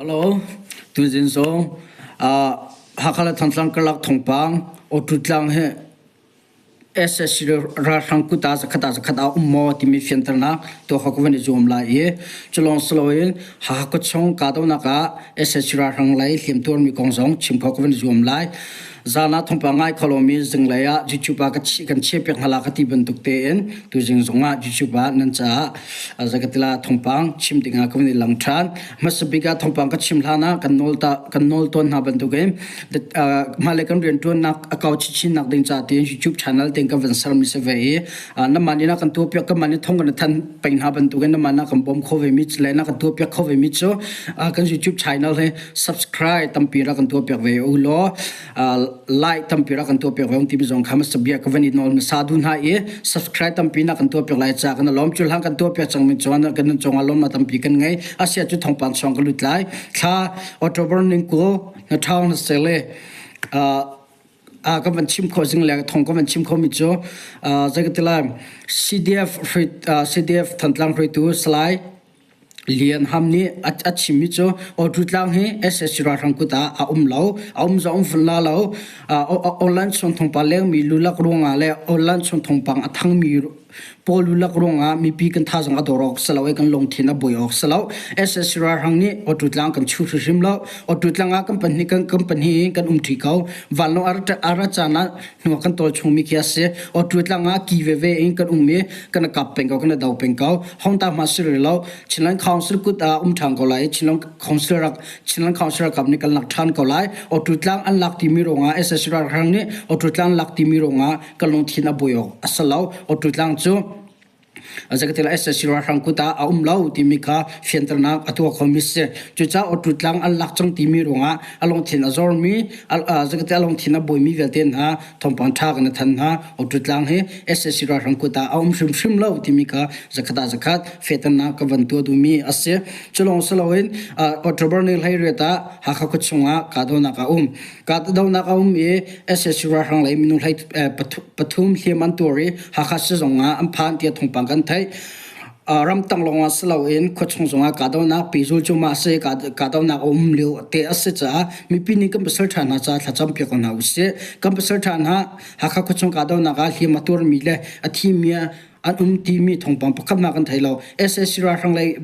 Hello, tuzing zong Hakha le Thantlang karlak thawngpang Awtu tlang hi SSC ralhrang kut ah zakhat ah zakhat ah um maw timi fianternak tuah kho ka van i zuam lai i culawng siloin Hakha khuachung kahdohnak ah SSC ralhrang lei hliamtuarmi kong zong chim kho ka van i zuam lai. Zan ah thawngpang ngai kho lomi zinglei ah YouTube ah kan chiahpiak hna la ka ti bantuk tein tuzing zong ah YouTube ah nan caah zakatila thawngpang chim ding ah ka van i lang ṭhan. Hmasa bik ah thawngpang ka chim hlan ah kan nawl ta kan nawl tawn hna bantukin hmailei kan rianṭuannak a kau chinchin nak ding ca tiin YouTube channel tein kan van sermi si ve i namah nih na kan tuahpiak kanmah nih thong kan i thanh peng hna bantukin namah na kan bawm kho ve mi le na kan tuahpiak kho ve mi cu kan YouTube channel hi subscribe tampi rak kan tuahpiak ve u law like tampi rak kan tuahpiak ve timi zong kha hmasa bia ka van i nawl hmasa duh hna i subscribe tampi na kan tuahpiak lai ca kan lawm cu hlang kan tuahpiak cang mi chuan kan cungah lawmnak tampi kan ngei asia cu thawngpang chuang ka lut lai thla October ning ku na thau na sele ka van chim kho zing le thong ka van chim kho mi cu zei CDF CDF Thantlang hruaitu Salai Lian Ham nih a chimmi cu Awṭu tlang hi SSC ralhrang kut ah a um lo. A um zong um fun la lo. Online chung thawngpang lengmi lulak ruangah le online chung thawngpang a thangmi pawl lulak ruangah mipi kan thazaang a dor awk si lo i kan lungthin a buai awk si lo. SSC ralhrang nih Awṭu tlang kan chuh hrimhrim lo. Awṭu tlang ah kan pahnih kan kan pahnih in kan um ṭi ko. Vanlawng a rat caan ah hnu ah kan tawl chungmi khi a si. Awṭu tlang ah ki veve in kan um i kan i kap peng ko, kan i do peng ko. Hongta hma si rih lo. Chinland Council kut ah um ṭhan ko lai i Chinland Council rak Chinland Council ralkap nih kan lak ṭhan ko lai. Awṭu tlang an lak timi ruangah SSC ralhrang nih awṭu tlang lak timi ruangah kan lungthin a buai awk a si lo. Awṭu tlang cu Zeikatila SSC ralhrang kut ah a um lo timi kha fianternak a tuah khomi si. Cucaah awṭu tlang an lak cang timi ruangah a lungthin a zormi, zeikatila a lungthin a buaimi vialte hna thawngpang ṭha kan i thanh hna. Awṭu tlang hi SSC ralhrang kut ah a um hrimhrim lo timi kha zakhat ah zakhat fehternak ka van tuah duhmi a si. Cu lawng si loin October ni 18 ah Hakha khuachung ah kahdohnak a um. Kahdohnak a um i SSC ralhrang lei minung hlei pathum hliam an tuar i Hakha sizung ah an phan tiah thawngpang kan theih. Ramtang lawngah si loin khuachung zongah kahdohnak pehzul cu mah si kahdohnak a um lio te a si caah mipi nih kan pasal ṭha hna caah thlacam piak ko hna usih. Kan pasal ṭha hna Hakha khuachung kahdohnak ah hliam a tuarmi le a thimi an um timi thawngpang pakhat hmanh kan thei lo. SSC ralhrang lei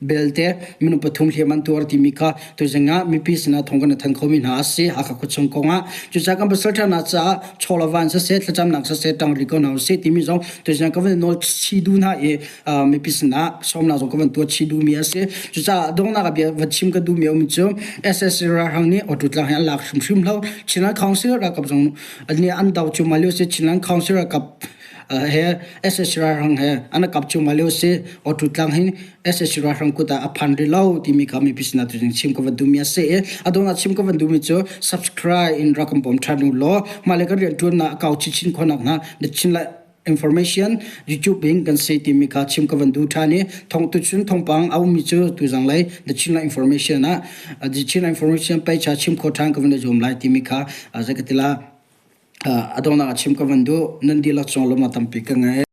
belte minung pathum hliam an tuar timi kha tuzing ah mipi sinah thong kan than khomi hna a si. Hakha khuachung kongah cucaah kan pasal ṭha hna caah chawlawvan siseh thlacamnak siseh ṭang rih ko hna usih timi zong tuzing ka van nawl chih duh hna i mipi sinah sawmnak zong ka van tuah chih duhmi a si. Cucaah donghnak ah bia va chim ka duhmi a um cu SSC ralhrang nih auto tlang hi an lak hrimhrim lo. Chinland Council ralkap zong nih an do cu lio si Chinland Council ralkap he SSC ralhrang he an kap cu lio si auto tlang hin SSC ralhrang kut ah a phan rih lo timi kha mipi sinah tuzing chim ka van duhmi a si i a donghnak chim ka van duhmi cu subscribe in rak kan bawm ṭhan u law mah le kan rianṭuannak a kau chinchin khawhnak hnga na chin lai information YouTube in kan si timi kha chim ka van duh ṭhan i thong tuchun thawngpang a ummi cu tuzang lei the Chinland information ah the Chinland information page ah chim kho ṭhan ka van i zuam lai timi kha zei ka ti la a donghnak ah chim ka van duh nan dihlak cung lawmhnak tampi ka ngei.